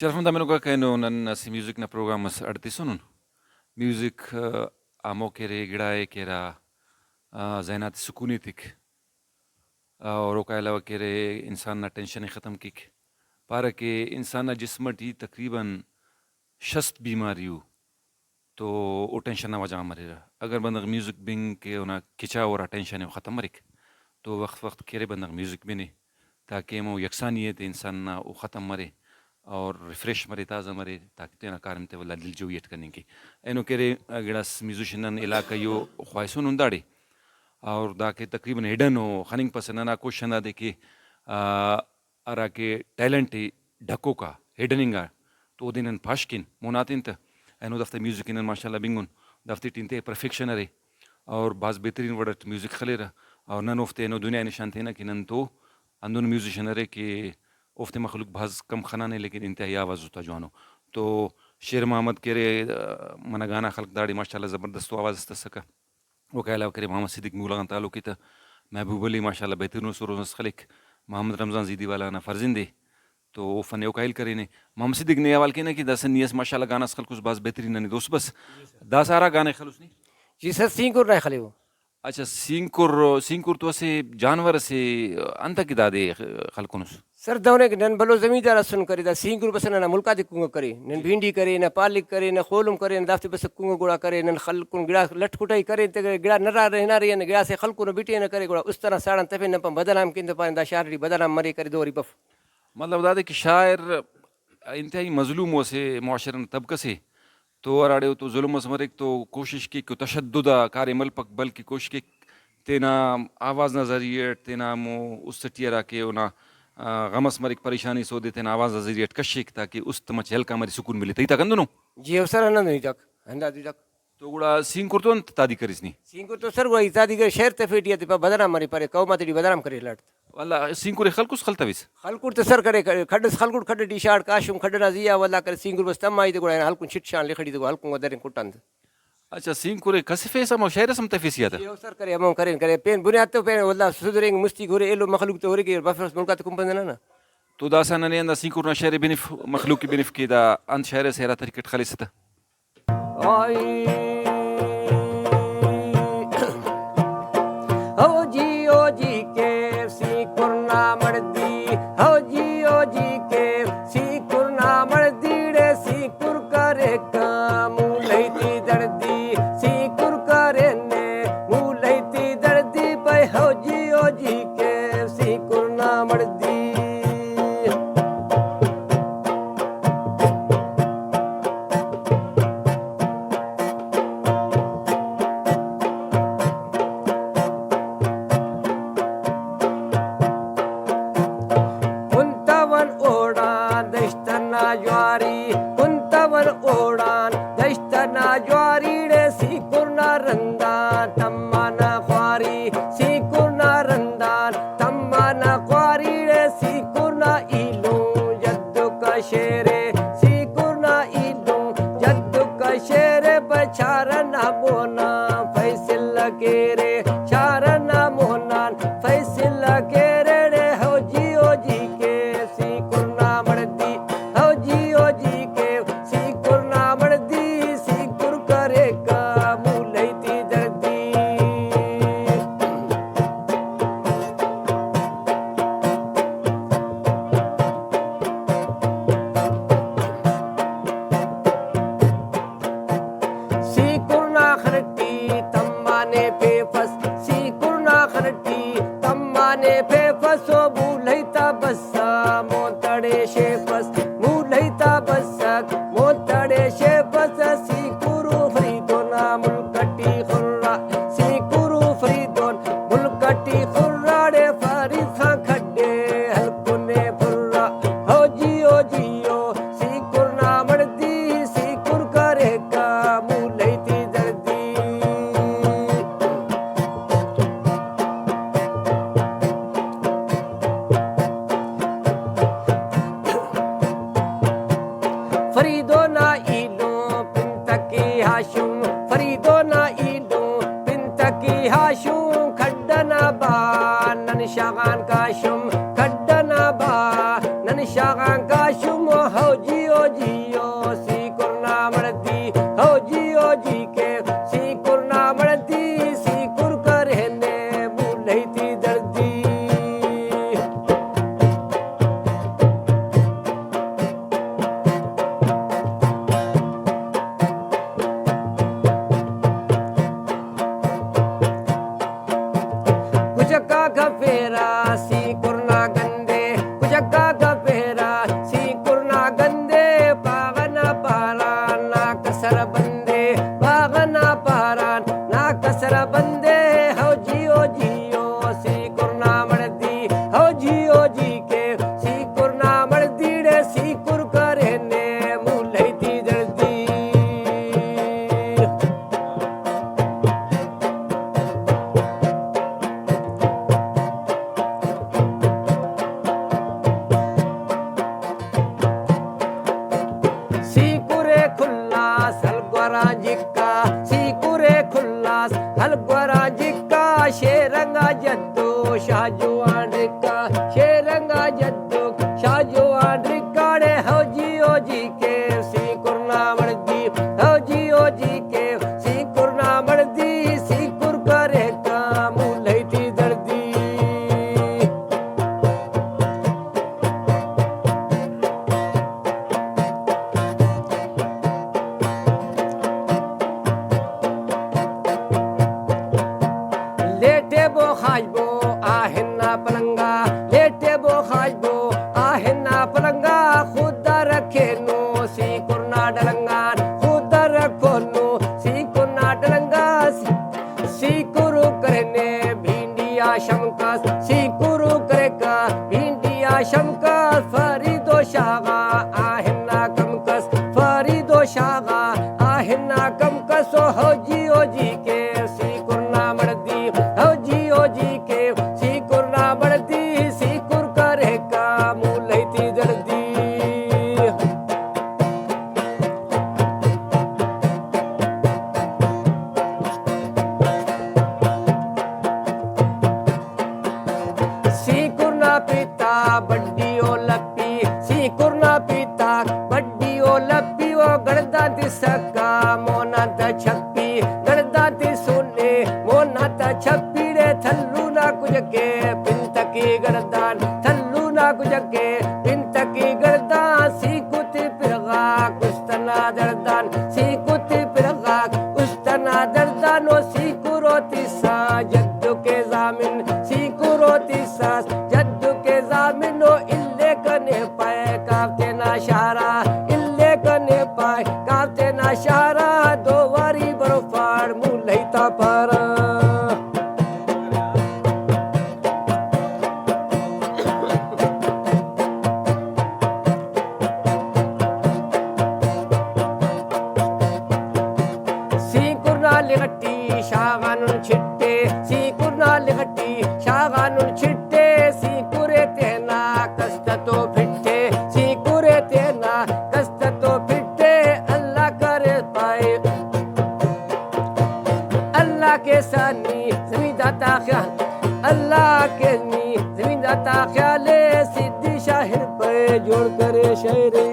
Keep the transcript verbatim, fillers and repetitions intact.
شرفمند ہمینوکاک اینو نن اسہ میوزک نا پروگرام اس اڈ تسونن۔ میوزک، آ، ہمو کہ ارے گڑا ءِ کہ ہرا، آ، ذہن آتے سکون ایتک اور اوکا علاوہ کہ ارے انسان نا ٹینشن ءِ ختم کیک۔ پارہ کہ انسان نا جسم اٹی تقریباً شست بیماری ءُ تو او ٹینشن نا وجہ غان مریرہ۔ اگر بندغ میوزک بنگ کہ اونا کچا او ہرا ٹینشن ءِ او ختم مریک تو وخت وخت کہ ارے بندغ میوزک بنے تاکہ ہمو یکسانی ءِ تے انسان نا او ختم مرے اور ریفریش مرے، تازہ مرے تاکہ تینا کاریم تے ولدا دلجوئی اٹ کننگ کے۔ اینو کہ ارے گڑاس میوزیشن نن علاقائی او خواہسون ہنداڑے اور دا کہ تقریباً ہڈن او خننگ پسہ۔ ننا کوشش ہندادے کہ، آ، ہرا کہ ٹیلنٹ ءِ ڈھکوک آ، ہڈن انگا، تو اودے نن پاش کین مون آتین تہ۔ اینو دافتا میوزک ءِ نن ماشاءاللہ بنگن، دافتے ٹی انتہائی پرفیکشن ارے اور بھاز بہترین وڑ اٹ میوزک خلیرہ اور نن اوفتے اینو دنیا ءِ نشان تینہ کہ نن تو ہندن میوزیشن ارے کہ اوفتے مخلوق بھاز کم خنانے لیکن انتہائی آواز اوتا جوانو۔ تو شیر محمد کہ ارے، آ، منہ گانا خلک داڑے ماشاءاللہ زبردست آواز اس تسکہ۔ اوکا علاوہ کرے محمد صدیق مولا غان تعلق ءِ تہ، محبوب علی ماشاءاللہ بہترین ءُ سروز اس خلیک، محمد رمضان زیدی والا نا فرزند ءِ تو او فن ءِ اوکا ہیل کرینے۔ محمد صدیق نے حوال کینہ کہ داسہ نی اس ماشاءاللہ گانا اس خلکوس بھاز بہترین ننے دوست بس۔ داسہ ہرا گانے خلوس نی؟ جی سر، سینکر نا خلیو۔ اچھا، سینکر، سینکر تو اسہ جانور اسے، انتہ کہ دادے خلکنس؟ سر دہنے کہ نن بھلو زمیندار اسن کرے، دا سینکر بس ننا ملک آتے کنگا کرے، نن بھینڈی کرے، نہ پالک کرے، نہ خولم کرے، نہ دافتے بس کنگا گڑا کرے، نن خلکن گڑا لٹ کٹائی کرے، تے گڑا نرا ہنارے، نہ گڑا سے خلکن بیٹے نہ کرے، گڑا است ئنا ساڑان تفے، نن پان بدنام کین تہ پارین دا شار ٹی بدنام مرے کرے، دو وری بف۔ مطلب دادے کہ شاعر انتہائی مظلوم ءُ اسہ معاشرہ نا طبقہ سے تو ہراڑے او تو ظلم اس مریک تو کوشش کیک کہ تشدد آ کاریم ہلپک، بلکہ کوشش کیک تینا آواز نا ذریعہ اٹ تینا ہمو است ٹی ہرا کہ اونا، آ، غم اس مریک، پریشانی اس اودے تینا آواز نا ذریعہ اٹ کشیک تاکہ است مچہ ہلکا مرے، سکون ملے۔ تہ ہیتاک ہندنو؟ جی او سر، ہندن ہیتاک، ہندا ہیتاک۔ تو گڑا سینکر تو انت تادی کریس نی؟ سینکر تو سر گڑا ای تادی کرے، شعر تفے ٹی آتے پا بدنام مرے، پارے قوم آتے ٹی بدنام کرے لڑت۔ ولدا سینکر ءِ خلکس خلتویس؟ خلکٹ تہ سر کرے، کھڈ اس خلکٹ، کھڈ ٹی شاڑ کاشم، کھڈ نا زی آ ولدا کرے سینکر بس تمائی تہ گڑا ہلکن چھٹ شان لخڑی تہ گڑا ہلکن ودرین کٹان تہ۔ اچھا، سینکر ءِ کسفیس ہمو شعر اس ہم تفیس ای آ تہ؟ جی، او سر کرے، ہمو کرین کرے۔ پین بنیاد تو پین ولدا سدرینگ مستی گورے، ایلو مخلوق تو ہورے کہ بفرس ملک آتے کنپنہ ننا۔ تو داسہ ننے ہندا سینکر نا شعر ءِ بنف، مخلوق ءِ بنف کہ دا انت شعر اسے ہرا طریقہ اٹ خلیسہ تہ۔ آئی۔ او جی، او جی کے سینکر نا مڑدی، او جی، او جی کے سینکر نا مڑدی ڑے، سینکر کریکہ مولئی تے دڑدی، سینکر کرینے مولئی تے دڑدی، بھئی او جی، او جی کے سینکر نا مڑدی۔ کنتون اوڑان دشت نا جواری، کنتون اوڑان دشت نا جواری ڑے، سینکر نا رندان تما نا خواری، سینکر نا رندان تما نا خواری ڑے، سینکر نا ایلم جد و کشیرے، سینکر نا ایلم جد و کشیرے، بھئی چارہ نا مونا فیصلہ کیرے، چارہ نا مونا فیصلہ کیرے ڑے، او جی، او جی کے سینکر نا مڑدی، او جی، او جی کے سینکر نا مڑدی، سینکر کریکہ مولئی تے دڑدی۔ سینکر نا خن ٹی تمانے پیفس، سینکر نا خن ٹی تمانے پیفس، او مولئی تا بسا مون تڑے شیفس، مولئی تا بسک مون تڑے شیفس، سینکر و فریدون آ ملک ٹی خرا، سینکر و فریدون ملک ٹی خرا ڑے، فرید خان کھڈے ہلکنے پھرا، او جی، او جی، او سینکر نا مڑدی، سینکر کریکہ مولئی تے دڑدی۔ فریدون نا ایلم پن تکی ہاشم، فریدون نا ایلم پن تکی ہاشم، کھڈ ئنا با نن شاغان کاشم، کھڈ ئنا با نن شاغان کاشم، او او جی او سیکر نا مڑدی، او جی او جی کے سیکر نا مڑدی، سیکر کرینے مولئی تے دڑدی۔ کچکا کپیرہ سیکر نا گندے، کچکا کپیرہ سیکر نا گندے، پاغ نا پاران نا کسر بندے، پاغ نا پاران نا کسر بندے، ہو جی او جی او سیکر نا مڑدی، ہو جی او جی کے سیکر نا مڑدی ڑے، سیکر کرینے مولئی تے دڑدی۔ سیکرے کھلاس ہلگورا جکا، سیکرے کھلاس ہلگورا جکا، شیرنگا جدو شاہ جوان رکا، شیرنگا جدو شاہ جوان رکاڑے، ہو جی او جی کے سیکر نا مڑدی، ہو جی او جی کے سیکر نا مڑدی، سیکر کریکہ مولئی تے دڑدی۔ لیٹے بو خاج بو آہن نا پلنگا، لیٹے بو خاج بو آہن نا پلنگا، خدا رکھینو سیکر نا ڈلنگان، خدا رکھونو سیکر نا ڈلنگان۔ سیکر کرینے بھینڈی آ شمکس، سیکر کریکہ بھینڈی آ شمکس، فرید و شاغا آہن نا کم کس، فرید و شاغا آہن نا کم کس، او ہو جی او جی کے سیکر نا مڑدی، ہو جی او جی کے سیکر نا مڑدی، سیکر کریکہ مولئی تے دڑدی۔ سیکر نا پیتا بڈی او لپی، سیکر نا پیتا بڈی او لپی، او گڑدان تے سکا مونا تا چھپی، گڑدان تے سنے مونا تا چھپی ڑے، تھلو نا کجکے پنتکی گڑدان، تھلو نا کجکے پنتکی گڑدان، سیکو تے پرغاک است نا دڑدان، سیکو تے پرغاک است نا دڑدان، او سیکرو تسا جدو کے ضامن، سیکرو تسا جدو کے ضامن، او الے کنے پائے کاف تینا شارا، الے کنے پائے کاف تینا شارا، دو واری برو پاڑ مولئی تا پارا۔ سیکر نا لغٹی شاغانن چھٹے، سیکر نا لغٹی شاغانن چھٹے، سیکرے تینا کست تو پھٹے، سیکرے تینا کست تو پھٹے، اللہ کرے پائے۔ اللہ کے سانی زمیندار تا خیال، اللہ کے نی زمیندار تا خیال، سدھی شاعر پہ جوڑ کرے شاعر۔